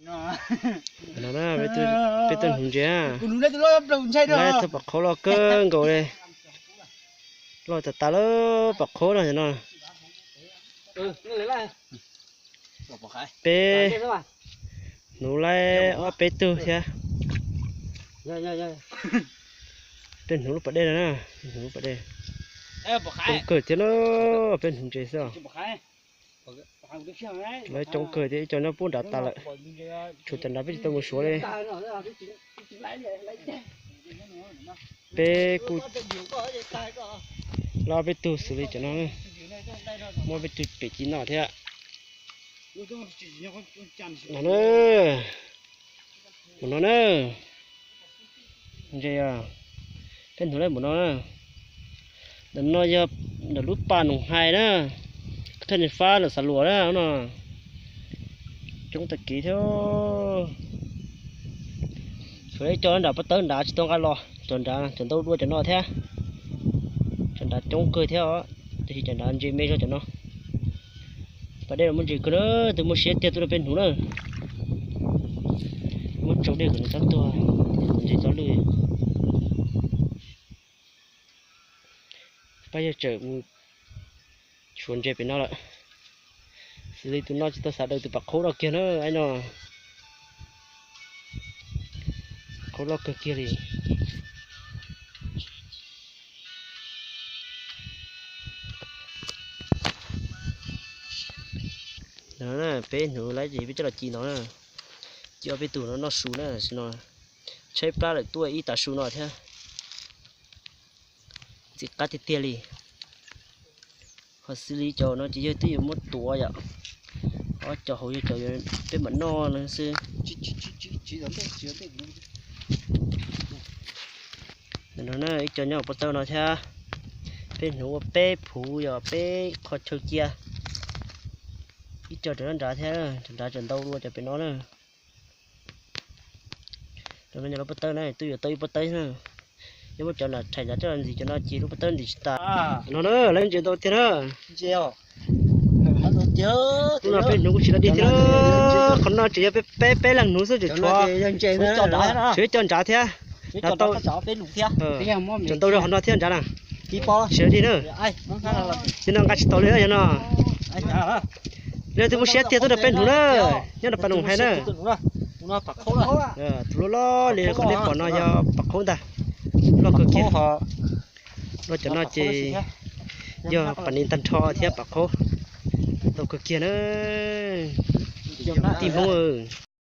No na, peb tug hnuv ntses, lawv thaj pam qhauv loj kawg nkaus li, loj tas tas lawm pam qhauv no no. Peb hnuv laib ob peb tug thiab. Peb hnuv lub pas dej no na, hnuv lub pas dej. Coob kawg thiab na, peb hnuv ntses xwb. Lawv coob kawg thiab, ib co nyob puag nrad tas lawm, tshuav cov nrad peb tsis tau mus suav li. Peb kuj loj peb tug xws li cov no, muab peb tug pem ci no thiab. No na, mus no na, ntses, peb hnuv laib mus no na. Ntawm no yog ntawm lub pas Noom Hais na, thaj niag fab ntawm Xav Luas na no. Coob tag kev thiab. Tshuav ib co nram pob tawb nrad tsis tau nqa los, cov nrad cov ntau dua cov no thiab. Cov nrad coob kawg thiab os, tiam sis cov nrad ntse me zog cov no. Pas dej no muaj ntses kawg na, tus muaj siab tiag tuaj rau peb hnuv na. Muab tsau dej kom nws txhob tuag, ntses txhob lwj. Pab yawg tseem mus suav ntses pem no lawm. Xws li tus no tsis tau xav daws tus pas qhaub no kiag na, aib no. Qhaub loj kawg kiag li. No na, peb hnuv laib ces peb coj los ci no na. Ci ob peb tug no noj su na, tam sim no tshaib plab lawm tuaj ib tav su no thiab. Ntxim qab tiag tiag li. Ho xws li cov no ces yawg twb yuav muab tuav yom. Ob cov hauv yog cov peb mam noj no xwb. No na, ib co nyob pob tawb no thiab. Peb hnuv ua peb phuv yog peb qho chaw cia. Ib co rau nrad thiab, rau nrad tseem ntau dua cov pem no na. Cov no yog lub pob tawb na, twb yuav tau ib pob tawb na. Yog muab cov nram rhais nrad coj los ntxiv cov no ces lub pob tawb ntim tsis tas. No na, lawv ntses ntau tiag na. Hnub no peb hnuv kuj tsis loj dig thiab. Qhov no tseem yog peb peb leeg hnuv xwb, tseem tshuav, tshuav ib co nrad thiab. Nrad tau, tseem ntau zog qhov no thiab nrad na. Tsis loj dig na. Nim no nqa tsis tau li yog no. Leej twg muaj siab tiag tuaj nrog peb hnuv na, nyob rau pas Noom Hais na. Tus loj loj li nej pom no yog pas qhaub ntag. Loj kawg kiag. Loj cov no ces yog pas nis tag nrho thiab pas qhaub. Ntau kawg kiag na. Tij Hmoob.